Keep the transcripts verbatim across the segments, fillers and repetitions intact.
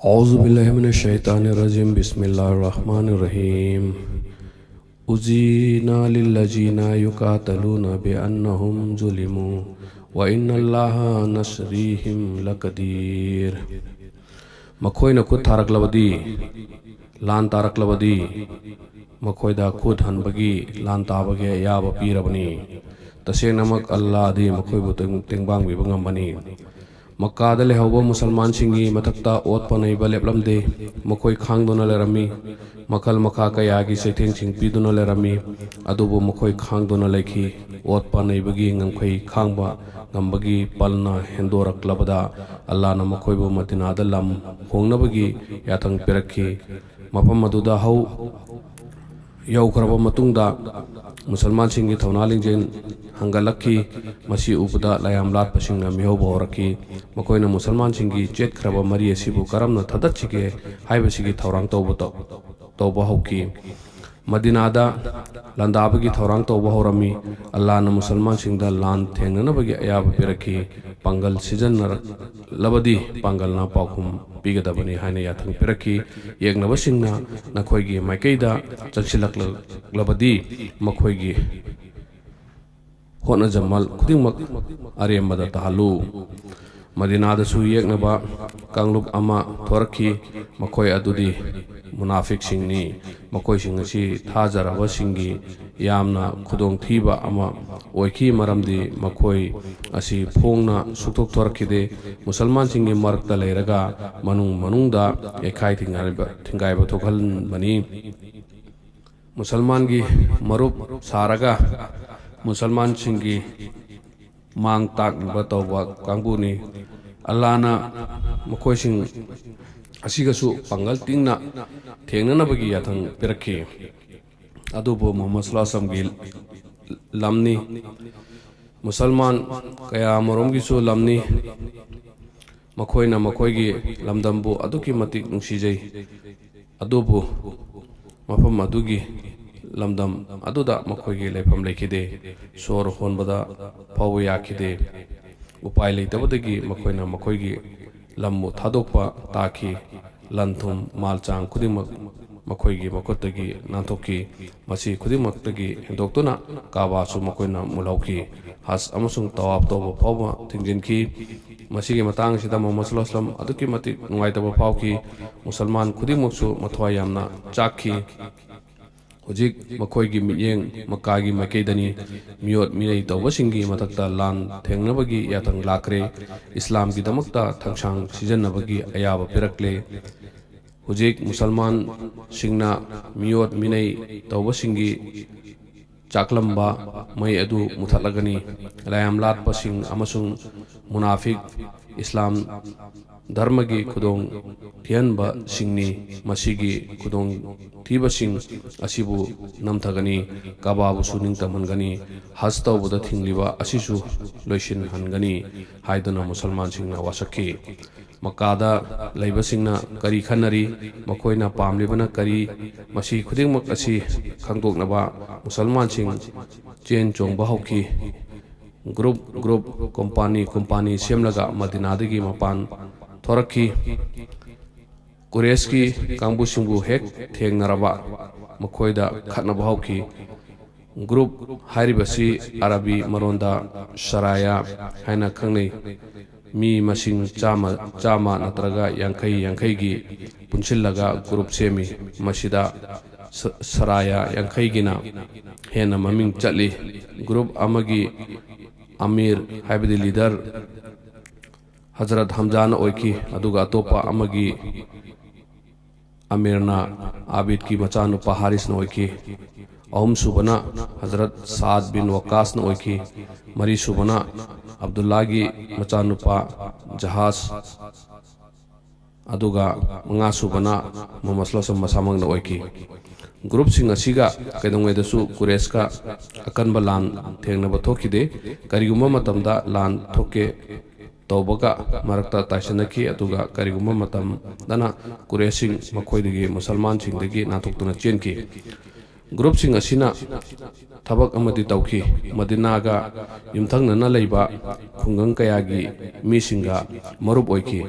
أعوذ بالله من الشيطان الرجيم. بسم الله الرحمن الرحيم. أذن للذين يقاتلون بأنهم ظلموا وإن الله على نصرهم لقدير. ꯃꯈꯣꯏꯅ ꯈꯨꯠ ꯊꯥꯔꯛꯂꯕꯗꯤ, ꯂꯥꯟ ꯇꯥꯔꯛꯂꯕꯗꯤ, ꯃꯈꯣꯏꯗ ꯈꯨꯠ ꯍꯟꯕꯒꯤ, ꯂꯥꯟ ꯇꯥꯕꯒꯤ ꯑꯌꯥꯕ ꯄꯤꯔꯕꯅꯤ꯫ ꯇꯁꯦꯡꯅꯃꯛ ꯑꯜꯂꯥꯗꯤ ꯃꯈꯣꯏꯕꯨ ꯇꯦꯡ-, ꯇꯦꯡꯕꯥꯡꯕꯤꯕ ꯉꯝꯕꯅꯤ꯫ ꯃꯛꯀꯥꯗ ꯂꯩꯍꯧꯕ ꯃꯨꯁꯜꯃꯥꯟꯁꯤꯡꯒꯤ ꯃꯊꯛꯇ ꯑꯣꯠꯄ ꯅꯩꯕ ꯂꯦꯞꯂꯝꯗꯦ꯫ ꯃꯈꯣꯏ ꯈꯥꯡꯗꯨꯅ ꯂꯩꯔꯝꯃꯤ꯫ ꯃꯈꯜ ꯃꯈꯥ ꯀꯌꯥꯒꯤ ꯆꯩꯊꯦꯡꯁꯤꯡ ꯄꯤꯗꯨꯅ ꯂꯩꯔꯝꯃꯤ꯫ ꯑꯗꯨꯕꯨ ꯃꯈꯣꯏ ꯈꯥꯡꯗꯨꯅ ꯂꯩꯈꯤ꯫ ꯑꯣꯠꯄ ꯅꯩꯕꯒꯤ ꯉꯝꯈꯩ ꯈꯥꯡꯕ ꯉꯝꯕꯒꯤ ꯄꯜꯅ ꯍꯦꯟꯗꯣꯔꯛꯂꯕꯗ, ꯑꯜꯂꯥꯅ ꯃꯈꯣꯏꯕꯨ ꯃꯗꯤꯅꯥꯗ ꯂꯝ ꯍꯣꯡꯅꯕꯒꯤ ꯌꯥꯊꯪ ꯄꯤꯔꯛꯈꯤ꯫ ꯃꯐꯝ ꯑꯗꯨꯗ ꯍꯧ-, ꯌꯧꯈ꯭ꯔꯕ ꯃꯇꯨꯡꯗ ꯃꯨꯁꯜꯃꯥꯟꯁꯤꯡꯒꯤ ꯊꯧꯅꯥ ꯂꯤꯡꯖꯦꯜ ꯍꯟꯒꯠꯂꯛꯈꯤ꯫ ꯃꯁꯤ ꯎꯕꯗ ꯂꯥꯌꯥꯝ ꯂꯥꯠꯄꯁꯤꯡꯅ ꯃꯤꯍꯧꯕ ꯍꯧꯔꯛꯈꯤ꯫ ꯃꯈꯣꯏꯅ ꯃꯨꯁꯜꯃꯥꯟꯁꯤꯡꯒꯤ ꯆꯦꯠꯈ꯭ꯔꯕ ꯃꯔꯤ ꯑꯁꯤꯕꯨ ꯀꯔꯝꯅ ꯊꯥꯗꯠꯁꯤꯒꯦ ꯍꯥꯏꯕꯁꯤꯒꯤ ꯊꯧꯔꯥꯡ ꯇꯧꯕ ꯇꯧ-, ꯇꯧꯕ ꯍꯧꯈꯤ꯫ ꯃꯗꯤꯅꯥꯗ ꯂꯥꯟꯗꯥꯕꯒꯤ ꯊꯧꯔꯥꯡ ꯇꯧꯕ ꯍꯧꯔꯝꯃꯤ꯫ ꯑꯜꯂꯥꯅ ꯃꯨꯁꯜꯃꯥꯟꯁꯤꯡꯗ ꯂꯥꯟ ꯊꯦꯡꯅꯅꯕꯒꯤ ꯑꯌꯥꯕ ꯄꯤꯔꯛꯈꯤ꯫ ꯄꯥꯡꯒꯜ ꯁꯤꯖꯤꯟꯅꯔꯛꯂꯕꯗꯤ ꯄꯥꯡꯒꯜꯅ ꯄꯥꯎꯈꯨꯝ ꯄꯤꯒꯗꯕꯅꯤ ꯍꯥꯏꯅ ꯌꯥꯊꯪ ꯄꯤꯔꯛꯈꯤ꯫ ꯌꯦꯛꯅꯕꯁꯤꯡꯅ ꯅꯈꯣꯏꯒꯤ ꯃꯥꯏꯀꯩꯗ ꯆꯪꯁꯤꯜꯂꯛꯂꯕꯗꯤ ꯃꯈꯣꯏꯒꯤ ꯍꯣꯠꯅꯖꯃꯜ ꯈꯨꯗꯤꯡꯃꯛ ꯑꯔꯦꯝꯕꯗ ꯇꯥꯍꯜꯂꯨ꯫ ꯃꯗꯤꯅꯥꯗꯁꯨ ꯌꯦꯛꯅꯕ ꯀꯥꯡꯂꯨꯞ ꯑꯃ ꯊꯣꯔꯛꯈꯤ꯫ ꯃꯈꯣꯏ ꯑꯗꯨꯗꯤ ꯃꯨꯅꯥꯐꯤꯛꯁꯤꯡꯅꯤ꯫ ꯃꯈꯣꯏꯁꯤꯡ ꯑꯁꯤ ꯊꯥꯖꯔꯕꯁꯤꯡꯒꯤ ꯌꯥꯝꯅ ꯈꯨꯗꯣꯡꯊꯤꯕ ꯑꯃ ꯑꯣꯏꯈꯤ, ꯃꯔꯝꯗꯤ ꯃꯈꯣꯏ ꯑꯁꯤ ꯐꯣꯡꯅ ꯁꯨꯛꯊꯣꯛ ꯊꯣꯔꯛꯈꯤꯗꯦ꯫ ꯃꯨꯁꯜꯃꯥꯟꯁꯤꯡꯒꯤ ꯃꯔꯛꯇ ꯂꯩꯔꯒ ꯃꯅꯨꯡ ꯃꯅꯨꯡꯗ ꯌꯩꯈꯥꯏ ꯊꯤꯡꯒꯥꯏꯕ, ꯊꯤꯡꯒꯥꯏꯕ ꯊꯣꯛꯍꯟꯕꯅꯤ꯫ ꯃꯨꯁꯜꯃꯥꯟꯒꯤ ꯃꯔꯨꯞ ꯁꯥꯔꯒ ꯃꯨꯁꯜꯃꯥꯟꯁꯤꯡꯒꯤ ꯃꯥꯡ ꯇꯥꯛꯅꯕ ꯇꯧꯕ ꯀꯥꯡꯕꯨꯅꯤ꯫ ꯑꯜꯂꯥꯅ ꯃꯈꯣꯏꯁꯤꯡ ꯑꯁꯤꯒꯁꯨ ꯄꯥꯡꯒꯜ ꯇꯤꯡꯅ ꯊꯦꯡꯅꯅꯕꯒꯤ ꯌꯥꯊꯪ ꯄꯤꯔꯛꯈꯤ꯫ ꯑꯗꯨꯕꯨ ꯃꯨꯍꯝꯃꯗ ꯁꯜꯂꯜꯂꯥꯍꯨ ꯑꯂꯥꯏꯍꯤ ꯋꯁꯜꯂꯝꯒꯤ ꯂꯝꯅꯤ꯫ ꯃꯨꯁꯜꯃꯥꯟ ꯀꯌꯥ ꯑꯃꯔꯣꯝꯒꯤꯁꯨ ꯂꯝꯅꯤ꯫ ꯃꯈꯣꯏꯅ ꯃꯈꯣꯏꯒꯤ ꯂꯝꯗꯝꯕꯨ ꯑꯗꯨꯛꯀꯤ ꯃꯇꯤꯛ ꯅꯨꯡꯁꯤꯖꯩ꯫ ꯑꯗꯨꯕꯨ ꯃꯐꯝ ꯑꯗꯨꯒꯤ ꯂꯝꯗꯝ ꯑꯗꯨꯗ ꯃꯈꯣꯏꯒꯤ ꯂꯩꯐꯝ ꯂꯩꯈꯤꯗꯦ꯫ ꯁꯣꯔ ꯍꯣꯟꯕꯗ ꯐꯥꯎꯕ ꯌꯥꯈꯤꯗꯦ꯫ ꯎꯄꯥꯏ ꯂꯩꯇꯕꯗꯒꯤ ꯃꯈꯣꯏꯅ ꯃꯈꯣꯏꯒꯤ ꯂꯝꯕꯨ ꯊꯥꯗꯣꯛꯄ ꯇꯥꯈꯤ꯫ ꯂꯟ ꯊꯨꯝ, ꯃꯥꯜ ꯆꯥꯡ ꯈꯨꯗꯤꯡꯃꯛ ꯃꯈꯣꯏꯒꯤ ꯃꯈꯨꯠꯇꯒꯤ ꯅꯥꯟꯊꯣꯛꯈꯤ꯫ ꯃꯁꯤ ꯈꯨꯗꯤꯡꯃꯛꯇꯒꯤ ꯍꯦꯟꯗꯣꯛꯇꯨꯅ ꯀꯥꯕꯥꯁꯨ ꯃꯈꯣꯏꯅ ꯃꯨꯜꯍꯧꯈꯤ꯫ ꯍꯖ ꯑꯃꯁꯨꯡ ꯇꯋꯥꯐ ꯇꯧꯕ ꯐꯥꯎꯕ ꯊꯤꯡꯖꯤꯟꯈꯤ꯫ ꯃꯁꯤꯒꯤ ꯃꯇꯥꯡ ꯑꯁꯤꯗ ꯃꯨꯍꯝꯃꯗ ꯁꯜꯂꯜꯂꯥꯍꯨ ꯑꯂꯩꯍꯤ ꯋꯁꯜꯂꯝ ꯑꯗꯨꯛꯀꯤ ꯃꯇꯤꯛ ꯅꯨꯡꯉꯥꯏꯇꯕ ꯐꯥꯎꯈꯤ꯫ ꯃꯨꯁꯜꯃꯥꯟ ꯈꯨꯗꯤꯡꯃꯛꯁꯨ ꯃꯊ꯭ꯋꯥꯏ ꯌꯥꯝꯅ ꯆꯥꯛꯈꯤ꯫ ꯍꯧꯖꯤꯛ ꯃꯈꯣꯏꯒꯤ ꯃꯤꯠꯌꯦꯡ ꯃꯛꯀꯥꯒꯤ ꯃꯥꯏꯀꯩꯗꯅꯤ꯫ ꯃꯤꯑꯣꯠ ꯃꯤꯅꯩ ꯇꯧꯕꯁꯤꯡꯒꯤ ꯃꯊꯛꯇ ꯂꯥꯟ ꯊꯦꯡꯅꯕꯒꯤ ꯌꯥꯊꯪ ꯂꯥꯛꯈ꯭ꯔꯦ꯫ ꯏꯁꯂꯥꯝꯒꯤꯗꯃꯛꯇ ꯊꯥꯡꯁꯥꯡ ꯁꯤꯖꯤꯟꯅꯕꯒꯤ ꯑꯌꯥꯕ ꯄꯤꯔꯛꯂꯦ꯫ ꯍꯧꯖꯤꯛ ꯃꯨꯁꯜꯃꯥꯟꯁꯤꯡꯅ ꯃꯤꯑꯣꯠ ꯃꯤꯅꯩ ꯇꯧꯕꯁꯤꯡꯒꯤ ꯆꯥꯛꯂꯝꯕ ꯃꯩ ꯑꯗꯨ ꯃꯨꯊꯠꯂꯒꯅꯤ꯫ ꯂꯥꯏꯌꯥꯝ ꯂꯥꯠꯄꯁꯤꯡ ꯑꯃꯁꯨꯡ ꯃꯨꯅꯥꯐꯤꯛ ꯏꯁꯂꯥꯝ ꯙꯔꯃꯒꯤ ꯈꯨꯗꯣꯡ ꯊꯤꯍꯟꯕꯁꯤꯡꯅꯤ꯫ ꯃꯁꯤꯒꯤ ꯈꯨꯗꯣꯡ ꯊꯤꯕꯁꯤꯡ ꯑꯁꯤꯕꯨ ꯅꯝꯊꯒꯅꯤ, ꯀꯥꯕꯥꯕꯨꯁꯨ ꯅꯤꯡꯇꯝꯍꯟꯒꯅꯤ, ꯍꯖ ꯇꯧꯕꯗ ꯊꯤꯡꯂꯤꯕ ꯑꯁꯤꯁꯨ ꯂꯣꯏꯁꯤꯟꯍꯟꯒꯅꯤ ꯍꯥꯏꯗꯨꯅ ꯃꯨꯁꯜꯃꯥꯟꯁꯤꯡꯅ ꯋꯥꯁꯛꯈꯤ꯫ ꯃꯛꯀꯥꯗ ꯂꯩꯕꯁꯤꯡꯅ ꯀꯔꯤ ꯈꯟꯅꯔꯤ, ꯃꯈꯣꯏꯅ ꯄꯥꯝꯂꯤꯕꯅ ꯀꯔꯤ, ꯃꯁꯤ ꯈꯨꯗꯤꯡꯃꯛ ꯑꯁꯤ ꯈꯪꯗꯣꯛꯅꯕ ꯃꯨꯁꯜꯃꯥꯟꯁꯤꯡ ꯆꯦꯟ ꯆꯣꯡꯕ ꯍꯧꯈꯤ꯫ ꯒ꯭ꯔꯨꯞ ꯒ꯭ꯔꯨꯞ, ꯀꯣꯝꯄꯥꯅꯤ ꯀꯣꯝꯄꯥꯅꯤ ꯁꯦꯝꯂꯒ ꯃꯗꯤꯅꯥꯗꯒꯤ ꯃꯄꯥꯟ ꯊꯣꯔꯛꯈꯤ꯫ ꯀꯨꯔꯦꯁꯀꯤ ꯀꯥꯡꯕꯨꯁꯤꯡꯕꯨ ꯍꯦꯛ ꯊꯦꯡꯅꯔꯕ ꯃꯈꯣꯏꯗ ꯈꯠꯅꯕ ꯍꯧꯈꯤ꯫ ꯒ꯭ꯔꯨꯞ ꯍꯥꯏꯔꯤꯕꯁꯤ ꯑꯔꯕꯤ ꯃꯔꯣꯟꯗ ꯁꯔꯥꯌꯥ ꯍꯥꯏꯅ ꯈꯪꯅꯩ꯫ ꯃꯤ ꯃꯁꯤꯡ ꯆꯥꯝꯃ, ꯆꯥꯝꯃ ꯅꯠꯇ꯭ꯔꯒ ꯌꯥꯡꯈꯩ ꯌꯥꯡꯈꯩꯒꯤ ꯄꯨꯟꯁꯤꯜꯂꯒ ꯒ꯭ꯔꯨꯞ ꯁꯦꯝꯃꯤ꯫ ꯃꯁꯤꯗ ꯁ-, ꯁꯔꯥꯌꯥ ꯌꯥꯡꯈꯩꯒꯤꯅ ꯍꯦꯟꯅ ꯃꯃꯤꯡ ꯆꯠꯂꯤ꯫ ꯒ꯭ꯔꯨꯞ ꯑꯃꯒꯤ ꯑꯃꯤꯔ ꯍꯥꯏꯕꯗꯤ ꯂꯤꯗꯔ ꯍꯖꯔꯠ ꯍꯝꯖꯥꯅ ꯑꯣꯏꯈꯤ, ꯑꯗꯨꯒ ꯑꯇꯣꯞꯄ ꯑꯃꯒꯤ ꯑꯃꯤꯔꯅ ꯑꯥꯕꯤꯗꯀꯤ ꯃꯆꯥꯅꯨꯄꯥ ꯍꯥꯔꯤꯁꯅ ꯑꯣꯏꯈꯤ꯫ ꯑꯍꯨꯝꯁꯨꯕꯅ ꯍꯖꯔꯠ ꯁꯥꯗ ꯕꯤꯟ ꯋꯛꯀꯥꯁꯅ ꯑꯣꯏꯈꯤ꯫ ꯃꯔꯤꯁꯨꯕꯅ ꯑꯕꯗꯨꯜꯂꯥꯒꯤ ꯃꯆꯥꯅꯨꯄꯥ ꯖꯍꯥꯖ, ꯑꯗꯨꯒ ꯃꯉꯥꯁꯨꯕꯅ ꯃꯨꯍꯝꯃꯗ ꯁꯜꯂꯜꯂꯥꯍꯨ ꯑꯂꯩꯍꯤ ꯋꯁꯜꯂꯝ ꯃꯁꯥꯃꯛꯅ ꯑꯣꯏꯈꯤ꯫ ꯒ꯭ꯔꯨꯞꯁꯤꯡ ꯑꯁꯤꯒ ꯀꯩꯗꯧꯉꯩꯗꯁꯨ ꯀꯨꯔꯦꯁꯀ ꯑꯀꯟꯕ ꯂꯥꯟ ꯊꯦꯡꯅꯕ ꯊꯣꯛꯈꯤꯗꯦ꯫ ꯀꯔꯤꯒꯨꯝꯕ ꯃꯇꯝꯗ ꯂꯥꯟ ꯊꯣꯛꯀꯦ ꯇꯧꯕꯒ ꯃꯔꯛꯇ ꯇꯥꯏꯁꯤꯟꯅꯈꯤ, ꯑꯗꯨꯒ ꯀꯔꯤꯒꯨꯝꯕ ꯃꯇꯝꯗꯅ ꯀꯨꯔꯦꯁꯁꯤꯡ ꯃꯈꯣꯏꯗꯒꯤ ꯃꯨꯁꯜꯃꯥꯟꯁꯤꯡꯗꯒꯤ ꯅꯥꯟꯊꯣꯛꯇꯨꯅ ꯆꯦꯟꯈꯤ꯫ ꯒ꯭ꯔꯨꯞꯁꯤꯡ ꯑꯁꯤꯅ ꯊꯕꯛ ꯑꯃꯗꯤ ꯇꯧꯈꯤ꯫ ꯃꯗꯤꯅꯥꯒ ꯌꯨꯝꯊꯪꯅꯅ ꯂꯩꯕ ꯈꯨꯡꯒꯪ ꯀꯌꯥꯒꯤ ꯃꯤꯁꯤꯡꯒ ꯃꯔꯨꯞ ꯑꯣꯏꯈꯤ꯫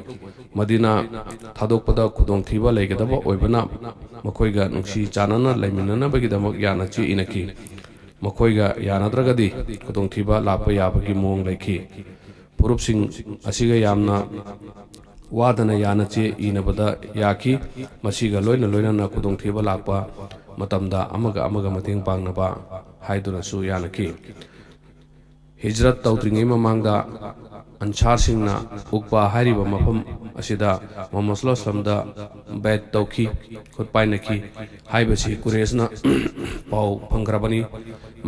ꯃꯗꯤꯅꯥ ꯊꯥꯗꯣꯛꯄꯗ ꯈꯨꯗꯣꯡꯊꯤꯕ ꯂꯩꯒꯗꯕ ꯑꯣꯏꯕꯅ, ꯃꯈꯣꯏꯒ ꯅꯨꯡꯁꯤ ꯆꯥꯟꯅꯅ ꯂꯩꯃꯤꯟꯅꯅꯕꯒꯤꯗꯃꯛ ꯌꯥꯅ ꯆꯦ ꯏꯅꯈꯤ꯫ ꯃꯈꯣꯏꯒ ꯌꯥꯅꯗ꯭ꯔꯒꯗꯤ ꯈꯨꯗꯣꯡꯊꯤꯕ ꯂꯥꯛꯄ ꯌꯥꯕꯒꯤ ꯃꯑꯣꯡ ꯂꯩꯈꯤ꯫ ꯐꯨꯔꯨꯞꯁꯤꯡ ꯑꯁꯤꯒ ꯌꯥꯝꯅ ꯋꯥꯗꯅ ꯌꯥꯅ ꯆꯦ ꯏꯅꯕꯗ ꯌꯥꯈꯤ꯫ ꯃꯁꯤꯒ ꯂꯣꯏꯅ ꯂꯣꯏꯅꯅ ꯈꯨꯗꯣꯡꯊꯤꯕ ꯂꯥꯛꯄ ꯃꯇꯝꯗ ꯑꯃꯒ ꯑꯃꯒ ꯃꯇꯦꯡ ꯄꯥꯡꯅꯕ ꯍꯥꯏꯗꯨꯅꯁꯨ ꯌꯥꯅꯈꯤ꯫ ꯍꯤꯖ꯭ꯔꯠ ꯇꯧꯗ꯭ꯔꯤꯉꯩ ꯃꯃꯥꯡꯗ ꯑꯟꯁꯥꯔꯁꯤꯡꯅ ꯎꯛꯕꯥ ꯍꯥꯏꯔꯤꯕ ꯃꯐꯝ ꯑꯁꯤꯗ ꯃꯨꯍꯝꯃꯗ ꯁꯜꯂꯜꯂꯥꯍꯨ ꯑꯂꯥꯏꯍꯤ ꯋꯁꯜꯂꯝꯗ ꯕꯦꯠ ꯇꯧꯈꯤ, ꯈꯨꯠ ꯄꯥꯏꯅꯈꯤ ꯍꯥꯏꯕꯁꯤ ꯀꯨꯔꯦꯁꯅ ꯄꯥꯎ ꯐꯪꯈ꯭ꯔꯕꯅꯤ꯫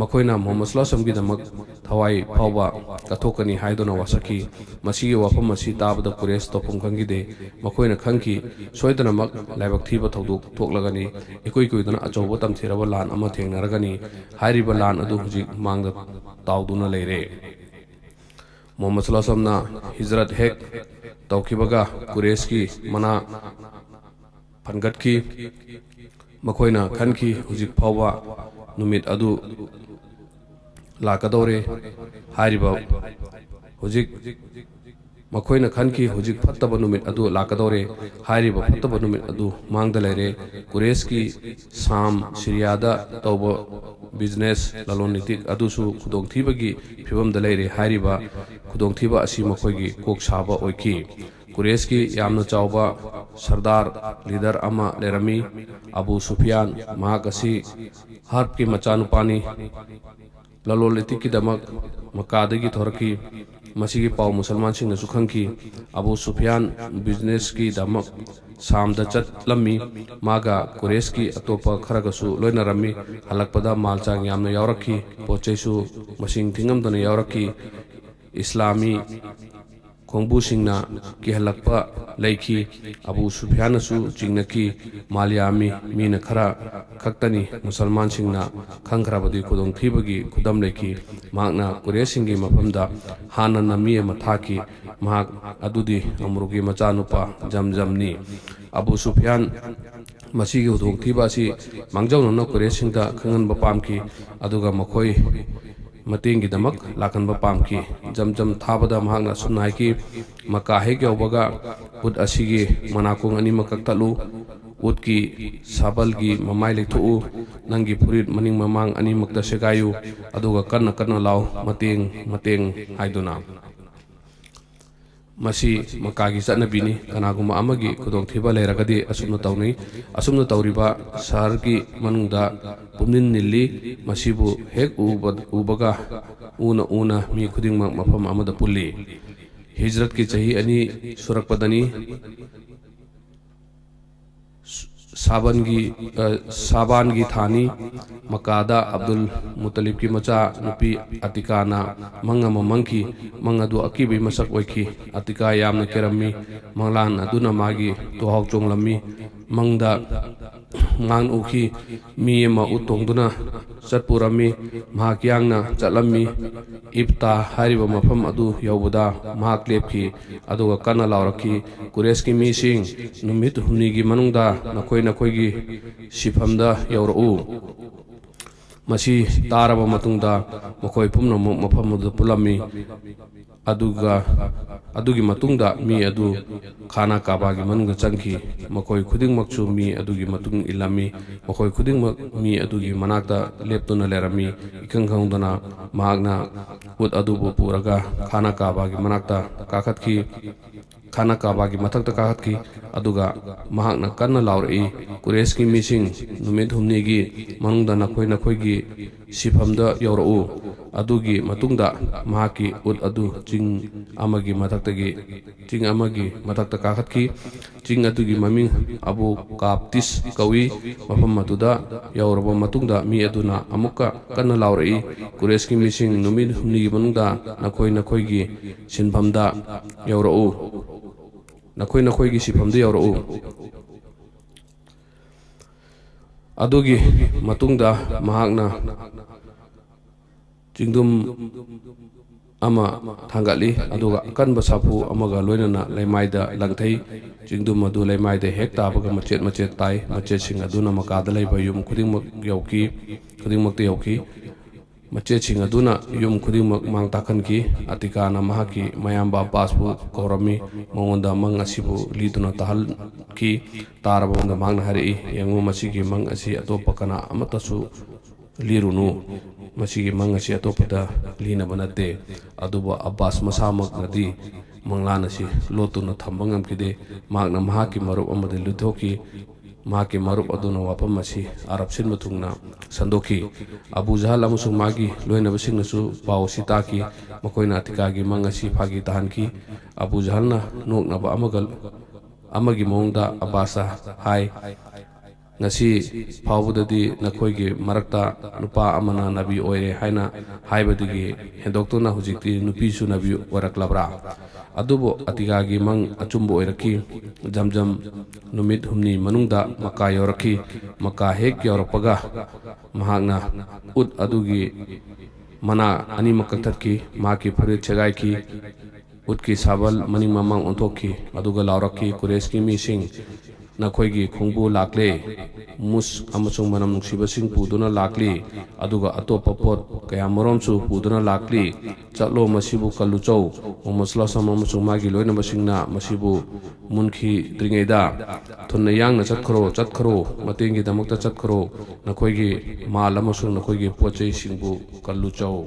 ꯃꯈꯣꯏꯅ ꯃꯨꯍꯝꯃꯗ ꯁꯜꯂꯜꯂꯥꯍꯨ ꯑꯂꯥꯏꯍꯤ ꯋꯁꯜꯂꯝꯒꯤꯗꯃꯛ ꯊꯋꯥꯏ ꯐꯥꯎꯕ ꯀꯠꯊꯣꯛꯀꯅꯤ ꯍꯥꯏꯗꯨꯅ ꯋꯥꯁꯛꯈꯤ꯫ ꯃꯁꯤꯒꯤ ꯋꯥꯐꯝ ꯑꯁꯤ ꯇꯥꯕꯗ ꯀꯨꯔꯦꯁ ꯇꯧꯐꯝ ꯈꯪꯈꯤꯗꯦ꯫ ꯃꯈꯣꯏꯅ ꯈꯪꯈꯤ, ꯁꯣꯏꯗꯅꯃꯛ ꯂꯥꯏꯕꯛ ꯊꯤꯕ ꯊꯧꯗꯣꯛ ꯊꯣꯛꯂꯒꯅꯤ, ꯏꯀꯨꯏ ꯀꯨꯏꯗꯅ ꯑꯆꯧꯕ ꯇꯝꯊꯤꯔꯕ ꯂꯥꯟ ꯑꯃ ꯊꯦꯡꯅꯔꯒꯅꯤ꯫ ꯍꯥꯏꯔꯤꯕ ꯂꯥꯟ ꯑꯗꯨ ꯍꯧꯖꯤꯛ ꯃꯥꯡꯗ ꯇꯥꯎꯗꯨꯅ ꯂꯩꯔꯦ꯫ ꯃꯨꯍꯝꯃꯗ ꯁꯜꯂꯜꯂꯥꯍꯨ ꯑꯂꯥꯏꯍꯤ ꯋꯁꯜꯂꯝꯅ ꯍꯤꯖ꯭ꯔꯠ ꯍꯦꯛ ꯇꯧꯈꯤꯕꯒ ꯀꯨꯔꯦꯁꯀꯤ ꯃꯅꯥ ꯐꯟꯒꯠꯈꯤ꯫ ꯃꯈꯣꯏꯅ ꯈꯟꯈꯤ, ꯍꯧꯖꯤꯛ ꯐꯥꯎꯕ ꯅꯨꯃꯤꯠ ꯑꯗꯨ ꯂꯥꯛꯀꯗꯧꯔꯦ꯫ ꯍꯥꯏꯔꯤꯕ ꯍꯧꯖꯤꯛ ꯃꯈꯣꯏꯅ ꯈꯟꯈꯤ, ꯍꯧꯖꯤꯛ ꯐꯠꯇꯕ ꯅꯨꯃꯤꯠ ꯑꯗꯨ ꯂꯥꯛꯀꯗꯧꯔꯦ꯫ ꯍꯥꯏꯔꯤꯕ ꯐꯠꯇꯕ ꯅꯨꯃꯤꯠ ꯑꯗꯨ ꯃꯥꯡꯗ ꯂꯩꯔꯦ꯫ ꯀꯨꯔꯦꯁꯀꯤ ꯁꯥꯝ ꯁꯤꯔꯤꯌꯥꯗ ꯇꯧꯕ ꯕꯤꯖꯤꯅꯦꯁ, ꯂꯂꯣꯟ ꯏꯇꯤꯛ ꯑꯗꯨꯁꯨ ꯈꯨꯗꯣꯡꯊꯤꯕꯒꯤ ꯐꯤꯕꯝꯗ ꯂꯩꯔꯦ꯫ ꯍꯥꯏꯔꯤꯕ ꯈꯨꯗꯣꯡꯊꯤꯕ ꯑꯁꯤ ꯃꯈꯣꯏꯒꯤ ꯀꯣꯛ ꯁꯥꯕ ꯑꯣꯏꯈꯤ꯫ ꯀꯨꯔꯦꯁꯀꯤ ꯌꯥꯝꯅ ꯆꯥꯎꯕ ꯁꯔꯗꯥꯔ, ꯂꯤꯗꯔ ꯑꯃ ꯂꯩꯔꯝꯃꯤ, ꯑꯕꯨ ꯁꯨꯐꯤꯌꯥꯟ꯫ ꯃꯍꯥꯛ ꯑꯁꯤ ꯍꯔꯕꯀꯤ ꯃꯆꯥꯅꯨꯄꯥꯅꯤ꯫ ꯂꯂꯣꯟ ꯏꯇꯤꯛꯀꯤꯗꯃꯛ ꯃꯛꯀꯥꯗꯒꯤ ꯊꯣꯔꯛꯈꯤ꯫ ꯃꯁꯤꯒꯤ ꯄꯥꯎ ꯃꯨꯁꯜꯃꯥꯟꯁꯤꯡꯅꯁꯨ ꯈꯪꯈꯤ꯫ ꯑꯕꯨ ꯁꯨꯐꯤꯌꯥꯟ ꯕꯤꯖꯤꯅꯦꯁꯀꯤꯗꯃꯛ ꯁꯥꯝꯗ ꯆꯠꯂꯝꯃꯤ꯫ ꯃꯥꯒ ꯀꯨꯔꯦꯁꯀꯤ ꯑꯇꯣꯞꯄ ꯈꯔꯒꯁꯨ ꯂꯣꯏꯅꯔꯝꯃꯤ꯫ ꯍꯜꯂꯛꯄꯗ ꯃꯥꯜ ꯆꯥꯡ ꯌꯥꯝꯅ ꯌꯥꯎꯔꯛꯈꯤ꯫ ꯄꯣꯠ ꯆꯩꯁꯨ ꯃꯁꯤꯡ ꯊꯤꯉꯝꯗꯅ ꯌꯥꯎꯔꯛꯈꯤ꯫ ꯏꯁꯂꯥꯃꯤ ꯈꯣꯡꯕꯨꯁꯤꯡꯅ ꯀꯤꯍꯜꯂꯛꯄ ꯂꯩꯈꯤ꯫ ꯑꯕꯨ ꯁꯨꯐꯤꯌꯥꯟꯅꯁꯨ ꯆꯤꯡꯅꯈꯤ꯫ ꯃꯥꯜ ꯌꯥꯝꯃꯤ, ꯃꯤꯅ ꯈꯔ ꯈꯛꯇꯅꯤ꯫ ꯃꯨꯁꯜꯃꯥꯟꯁꯤꯡꯅ ꯈꯪꯈ꯭ꯔꯕꯗꯤ ꯈꯨꯗꯣꯡꯊꯤꯕꯒꯤ ꯈꯨꯗꯝ ꯂꯩꯈꯤ꯫ ꯃꯍꯥꯛꯅ ꯀꯨꯔꯦꯁꯁꯤꯡꯒꯤ ꯃꯐꯝꯗ ꯍꯥꯟꯅꯅ ꯃꯤ ꯑꯃ ꯊꯥꯈꯤ꯫ ꯃꯍꯥꯛ ꯑꯗꯨꯗꯤ ꯑꯃ꯭ꯔꯨꯒꯤ ꯃꯆꯥꯅꯨꯄꯥ ꯖꯝꯖꯝꯅꯤ꯫ ꯑꯕꯨ ꯁꯨꯐꯤꯌꯥꯟ ꯃꯁꯤꯒꯤ ꯈꯨꯗꯣꯡꯊꯤꯕ ꯑꯁꯤ ꯃꯥꯡꯖꯧꯅꯅ ꯀꯨꯔꯦꯁꯁꯤꯡꯗ ꯈꯪꯍꯟꯕ ꯄꯥꯝꯈꯤ, ꯑꯗꯨꯒ ꯃꯈꯣꯏ ꯃꯇꯦꯡꯒꯤꯗꯃꯛ ꯂꯥꯛꯍꯟꯕ ꯄꯥꯝꯈꯤ꯫ ꯖꯝꯖꯝ ꯊꯥꯕꯗ ꯃꯍꯥꯛꯅ ꯑꯁꯨꯝꯅ ꯍꯥꯏꯈꯤ, "ꯃꯀꯥ ꯍꯦꯛ ꯌꯧꯕꯒ ꯎꯠ ꯑꯁꯤꯒꯤ ꯃꯅꯥꯀꯣꯡ ꯑꯅꯤꯃꯛ ꯀꯛꯊꯠꯂꯨ, ꯎꯠꯀꯤ ꯁꯥꯕꯜꯒꯤ ꯃꯃꯥꯏ ꯂꯩꯊꯣꯛꯎ, ꯅꯪꯒꯤ ꯐꯨꯔꯤꯠ ꯃꯅꯤꯡ ꯃꯃꯥꯡ ꯑꯅꯤꯃꯛꯇ ꯁꯦꯒꯥꯏꯌꯨ, ꯑꯗꯨꯒ ꯀꯟꯅ ꯀꯟꯅ ꯂꯥꯎ, 'ꯃꯇꯦꯡ, ꯃꯇꯦꯡ' ꯍꯥꯏꯗꯨꯅ"꯫ ꯃꯁꯤ ꯃꯀꯥꯒꯤ ꯆꯠꯅꯕꯤꯅꯤ꯫ ꯀꯅꯥꯒꯨꯝꯕ ꯑꯃꯒꯤ ꯈꯨꯗꯣꯡꯊꯤꯕ ꯂꯩꯔꯒꯗꯤ ꯑꯁꯨꯝꯅ ꯇꯧꯅꯩ꯫ ꯑꯁꯨꯝꯅ ꯇꯧꯔꯤꯕ ꯁꯍꯔꯒꯤ ꯃꯅꯨꯡꯗ ꯄꯨꯝꯅꯤꯟ ꯅꯤꯜꯂꯤ꯫ ꯃꯁꯤꯕꯨ ꯍꯦꯛ ꯎꯕ-, ꯎꯕꯒ ꯎꯅ ꯎꯅ ꯃꯤ ꯈꯨꯗꯤꯡꯃꯛ ꯃꯐꯝ ꯑꯃꯗ ꯄꯨꯜꯂꯤ꯫ ꯍꯤꯖ꯭ꯔꯠꯀꯤ ꯆꯍꯤ ꯑꯅꯤ ꯁꯨꯔꯛꯄꯗꯅꯤ꯫ ꯁꯥꯕꯟꯒꯤ, ꯑ, ꯁꯥꯕꯥꯟꯒꯤ ꯊꯥꯅꯤ꯫ ꯃꯀꯥꯗ ꯑꯕꯗꯨꯜ ꯃꯨꯇꯂꯤꯕꯀꯤ ꯃꯆꯥ ꯅꯨꯄꯤ ꯑꯇꯤꯀꯥꯅ ꯃꯪ ꯑꯃ ꯃꯪꯈꯤ꯫ ꯃꯪ ꯑꯗꯨ ꯑꯀꯤꯕꯒꯤ ꯃꯁꯛ ꯑꯣꯏꯈꯤ꯫ ꯑꯇꯤꯀꯥ ꯌꯥꯝꯅ ꯀꯤꯔꯝꯃꯤ꯫ ꯃꯪꯂꯥꯟ ꯑꯗꯨꯅ ꯃꯥꯒꯤ ꯇꯨꯍꯥꯎ ꯆꯣꯡꯂꯝꯃꯤ꯫ ꯃꯪꯗ ꯃꯥꯡ ꯎꯈꯤ꯫ ꯃꯤ ꯑꯃ ꯎꯠ ꯇꯣꯡꯗꯨꯅ ꯆꯠꯄꯨꯔꯝꯃꯤ꯫ ꯃꯍꯥꯛ ꯌꯥꯡꯅ ꯆꯠꯂꯝꯃꯤ꯫ ꯏꯞꯇꯥ ꯍꯥꯏꯔꯤꯕ ꯃꯐꯝ ꯑꯗꯨ ꯌꯧꯕꯗ ꯃꯍꯥꯛ ꯂꯦꯞꯈꯤ, ꯑꯗꯨꯒ ꯀꯟꯅ ꯂꯥꯎꯔꯛꯈꯤ, "ꯀꯨꯔꯦꯁꯀꯤ ꯃꯤꯁꯤꯡ, ꯅꯨꯃꯤꯠ ꯍꯨꯝꯅꯤꯒꯤ ꯃꯅꯨꯡꯗ ꯅꯈꯣꯏ ꯅꯈꯣꯏꯒꯤ ꯁꯤꯐꯝꯗ ꯌꯧꯔꯛꯎ"꯫ ꯃꯁꯤ ꯇꯥꯔꯕ ꯃꯇꯨꯡꯗ ꯃꯈꯣꯏ ꯄꯨꯝꯅꯃꯛ ꯃꯐꯝ ꯑꯗꯨꯗ ꯄꯨꯜꯂꯝꯃꯤ꯫ ꯑꯗꯨꯒ ꯑꯗꯨꯒꯤ ꯃꯇꯨꯡꯗ ꯃꯤ ꯑꯗꯨ ꯈꯥꯅꯥ ꯀꯥꯕꯥꯒꯤ ꯃꯅꯨꯡꯗ ꯆꯪꯈꯤ꯫ ꯃꯈꯣꯏ ꯈꯨꯗꯤꯡꯃꯛꯁꯨ ꯃꯤ ꯑꯗꯨꯒꯤ ꯃꯇꯨꯡ ꯏꯜꯂꯝꯃꯤ꯫ ꯃꯈꯣꯏ ꯈꯨꯗꯤꯡꯃꯛ ꯃꯤ ꯑꯗꯨꯒꯤ ꯃꯅꯥꯛꯇ ꯂꯦꯞꯇꯨꯅ ꯂꯩꯔꯝꯃꯤ꯫ ꯏꯈꯪ ꯈꯪꯍꯧꯗꯅ ꯃꯍꯥꯛꯅ ꯎꯠ ꯑꯗꯨꯕꯨ ꯄꯨꯔꯒ ꯈꯥꯅꯥ ꯀꯥꯕꯥꯒꯤ ꯃꯅꯥꯛꯇ ꯀꯥꯈꯠꯈꯤ꯫ ꯈꯥꯅꯥ ꯀꯥꯕꯥꯒꯤ ꯃꯊꯛꯇ ꯀꯥꯈꯠꯈꯤ꯫ ꯑꯗꯨꯒ ꯃꯍꯥꯛꯅ ꯀꯟꯅ ꯂꯥꯎꯔꯛꯏ, "ꯀꯨꯔꯦꯁꯀꯤ ꯃꯤꯁꯤꯡ, ꯅꯨꯃꯤꯠ ꯍꯨꯝꯅꯤꯒꯤ ꯃꯅꯨꯡꯗ ꯅꯈꯣꯏ ꯅꯈꯣꯏꯒꯤ ꯁꯤꯐꯝꯗ ꯌꯧꯔꯛꯎ"꯫ ꯑꯗꯨꯒꯤ ꯃꯇꯨꯡꯗ ꯃꯍꯥꯛꯀꯤ ꯎꯠ ꯑꯗꯨ ꯆꯤꯡ ꯑꯃꯒꯤ ꯃꯊꯛꯇꯒꯤ, ꯆꯤꯡ ꯑꯃꯒꯤ ꯃꯊꯛꯇ ꯀꯥꯈꯠꯈꯤ꯫ ꯆꯤꯡ ꯑꯗꯨꯒꯤ ꯃꯃꯤꯡ ꯑꯕꯨ ꯀꯥꯞꯇꯤꯁ ꯀꯧꯏ꯫ ꯃꯐꯝ ꯑꯗꯨꯗ ꯌꯧꯔꯕ ꯃꯇꯨꯡꯗ ꯃꯤ ꯑꯗꯨꯅ ꯑꯃꯨꯛꯀ ꯀꯟꯅ ꯂꯥꯎꯔꯛꯏ, "ꯀꯨꯔꯦꯁꯀꯤ ꯃꯤꯁꯤꯡ, ꯅꯨꯃꯤꯠ ꯍꯨꯝꯅꯤꯒꯤ ꯃꯅꯨꯡꯗ ꯅꯈꯣꯏ ꯅꯈꯣꯏꯒꯤ ꯁꯤꯟꯐꯝꯗ ꯌꯧꯔꯛꯎ꯫ ꯅꯈꯣꯏ ꯅꯈꯣꯏꯒꯤ ꯁꯤꯐꯝꯗ ꯌꯧꯔꯛꯎ"꯫ ꯑꯗꯨꯒꯤ ꯃꯇꯨꯡꯗ ꯃꯍꯥꯛꯅ ꯆꯤꯡꯗꯨꯝ ꯑꯃ ꯊꯥꯡꯒꯠꯂꯤ, ꯑꯗꯨꯒ ꯑꯀꯟꯕ ꯁꯥꯐꯨ ꯑꯃꯒ ꯂꯣꯏꯅꯅ ꯂꯩꯃꯥꯏꯗ ꯂꯪꯊꯩ꯫ ꯆꯤꯡꯗꯨꯝ ꯑꯗꯨ ꯂꯩꯃꯥꯏꯗ ꯍꯦꯛ ꯇꯥꯕꯒ ꯃꯆꯦꯠ ꯃꯆꯦꯠ ꯇꯥꯏ꯫ ꯃꯆꯦꯠꯁꯤꯡ ꯑꯗꯨꯅ ꯃꯀꯥꯗ ꯂꯩꯕ ꯌꯨꯝ ꯈꯨꯗꯤꯡꯃꯛ ꯌꯧꯈꯤ, ꯈꯨꯗꯤꯡꯃꯛꯇ ꯌꯧꯈꯤ꯫ ꯃꯆꯦꯠꯁꯤꯡ ꯑꯗꯨꯅ ꯌꯨꯝ ꯈꯨꯗꯤꯡꯃꯛ ꯃꯥꯡ ꯇꯥꯛꯍꯟꯈꯤ꯫ ꯑꯇꯤꯀꯥꯅ ꯃꯍꯥꯛꯀꯤ ꯃꯌꯥꯝꯕ ꯑꯕꯥꯁꯄꯨ ꯀꯧꯔꯝꯃꯤ, ꯃꯉꯣꯟꯗ ꯃꯪ ꯑꯁꯤꯕꯨ ꯂꯤꯗꯨꯅ ꯇꯥꯍꯟꯈꯤ꯫ ꯇꯥꯔꯕ ꯃꯇꯨꯡꯗ ꯃꯍꯥꯛꯅ ꯍꯥꯏꯔꯛꯏ, "ꯌꯦꯡꯉꯨ, ꯃꯁꯤꯒꯤ ꯃꯪ ꯑꯁꯤ ꯑꯇꯣꯞꯄ ꯀꯅꯥ ꯑꯃꯠꯇꯁꯨ ꯂꯤꯔꯨꯅꯨ꯫ ꯃꯁꯤꯒꯤ ꯃꯪ ꯑꯁꯤ ꯑꯇꯣꯞꯄꯗ ꯂꯤꯅꯕ ꯅꯠꯇꯦ꯫ ꯑꯗꯨꯕꯨ ꯑꯕꯥꯁ ꯃꯁꯥꯃꯛꯅꯗꯤ ꯃꯪꯂꯥꯟ ꯑꯁꯤ ꯂꯣꯠꯇꯨꯅ ꯊꯝꯕ ꯉꯝꯈꯤꯗꯦ꯫ ꯃꯍꯥꯛꯅ ꯃꯍꯥꯛꯀꯤ ꯃꯔꯨꯞ ꯑꯃꯗ ꯂꯤꯊꯣꯛꯈꯤ꯫ ꯃꯍꯥꯛꯀꯤ ꯃꯔꯨꯞ ꯑꯗꯨꯅ ꯋꯥꯐꯝ ꯑꯁꯤ ꯑꯔꯕ ꯁꯤꯟꯕ ꯊꯨꯡꯅ ꯁꯟꯗꯣꯛꯈꯤ꯫ ꯑꯕꯨ ꯖꯍꯜ ꯑꯃꯁꯨꯡ ꯃꯥꯒꯤ ꯂꯣꯏꯅꯕꯁꯤꯡꯅꯁꯨ ꯄꯥꯎ ꯑꯁꯤ ꯇꯥꯈꯤ꯫ ꯃꯈꯣꯏꯅ ꯑꯇꯤꯀꯥꯒꯤ ꯃꯪ ꯑꯁꯤ ꯐꯥꯒꯤ ꯇꯥꯍꯟꯈꯤ꯫ ꯑꯕꯨ ꯖꯍꯜꯅ ꯅꯣꯛꯅꯕ ꯑꯃꯒ, ꯑꯃꯒꯤ ꯃꯑꯣꯡꯗ ꯑꯕꯥꯁꯇ ꯍꯥꯏ, "ꯉꯁꯤ ꯐꯥꯎꯕꯗꯗꯤ ꯅꯈꯣꯏꯒꯤ ꯃꯔꯛꯇ ꯅꯨꯄꯥ ꯑꯃꯅ ꯅꯕꯤ ꯑꯣꯏꯔꯦ ꯍꯥꯏꯅ ꯍꯥꯏꯕꯗꯒꯤ ꯍꯦꯟꯗꯣꯛꯇꯨꯅ ꯍꯧꯖꯤꯛꯇꯤ ꯅꯨꯄꯤꯁꯨ ꯅꯕꯤ ꯑꯣꯏꯔꯛꯂꯕ꯭ꯔꯥ?" ꯑꯗꯨꯕꯨ ꯑꯇꯤꯀꯥꯒꯤ ꯃꯪ ꯑꯆꯨꯝꯕ ꯑꯣꯏꯔꯛꯈꯤ꯫ ꯖꯝꯖꯝ ꯅꯨꯃꯤꯠ ꯍꯨꯝꯅꯤ ꯃꯅꯨꯡꯗ ꯃꯀꯥ ꯌꯧꯔꯛꯈꯤ꯫ ꯃꯀꯥ ꯍꯦꯛ ꯌꯧꯔꯛꯄꯒ ꯃꯍꯥꯛꯅ ꯎꯠ ꯑꯗꯨꯒꯤ ꯃꯅꯥ ꯑꯅꯤꯃꯛ ꯀꯛꯊꯠꯈꯤ꯫ ꯃꯍꯥꯛꯀꯤ ꯐꯨꯔꯤꯠ ꯁꯦꯒꯥꯏꯈꯤ꯫ ꯎꯠꯀꯤ ꯁꯥꯕꯜ ꯃꯅꯤꯡ ꯃꯃꯥꯡ ꯑꯣꯟꯊꯣꯛꯈꯤ, ꯑꯗꯨꯒ ꯂꯥꯎꯔꯛꯈꯤ, "ꯀꯨꯔꯦꯁꯀꯤ ꯃꯤꯁꯤꯡ, ꯅꯈꯣꯏꯒꯤ ꯈꯣꯡꯕꯨ ꯂꯥꯛꯂꯦ꯫ ꯃꯨꯁ ꯑꯃꯁꯨꯡ ꯃꯅꯝ ꯅꯨꯡꯁꯤꯕꯁꯤꯡ ꯄꯨꯗꯨꯅ ꯂꯥꯛꯂꯤ, ꯑꯗꯨꯒ ꯑꯇꯣꯞꯄ ꯄꯣꯠ ꯀꯌꯥꯃꯔꯣꯝꯁꯨ ꯄꯨꯗꯨꯅ ꯂꯥꯛꯂꯤ꯫ ꯆꯠꯂꯣ, ꯃꯁꯤꯕꯨ ꯀꯜꯂꯨ ꯆꯧ꯫ ꯃꯨꯍꯝꯃꯗ ꯁꯜꯂꯜꯂꯥꯍꯨ ꯑꯂꯥꯏꯍꯤ ꯋꯥꯁꯜꯂꯝ ꯑꯃꯁꯨꯡ ꯃꯥꯒꯤ ꯂꯣꯏꯅꯕꯁꯤꯡꯅ ꯃꯁꯤꯕꯨ ꯃꯨꯟꯈꯤꯗ꯭ꯔꯤꯉꯩꯗ ꯊꯨꯅ ꯌꯥꯡꯅ ꯆꯠꯈ꯭ꯔꯣ, ꯆꯠꯈ꯭ꯔꯣ, ꯃꯇꯦꯡꯒꯤꯗꯃꯛꯇ ꯆꯠꯈ꯭ꯔꯣ꯫ ꯅꯈꯣꯏꯒꯤ ꯃꯥꯜ ꯑꯃꯁꯨꯡ ꯅꯈꯣꯏꯒꯤ ꯄꯣꯠ ꯆꯩꯁꯤꯡꯕꯨ ꯀꯜꯂꯨ ꯆꯧ"꯫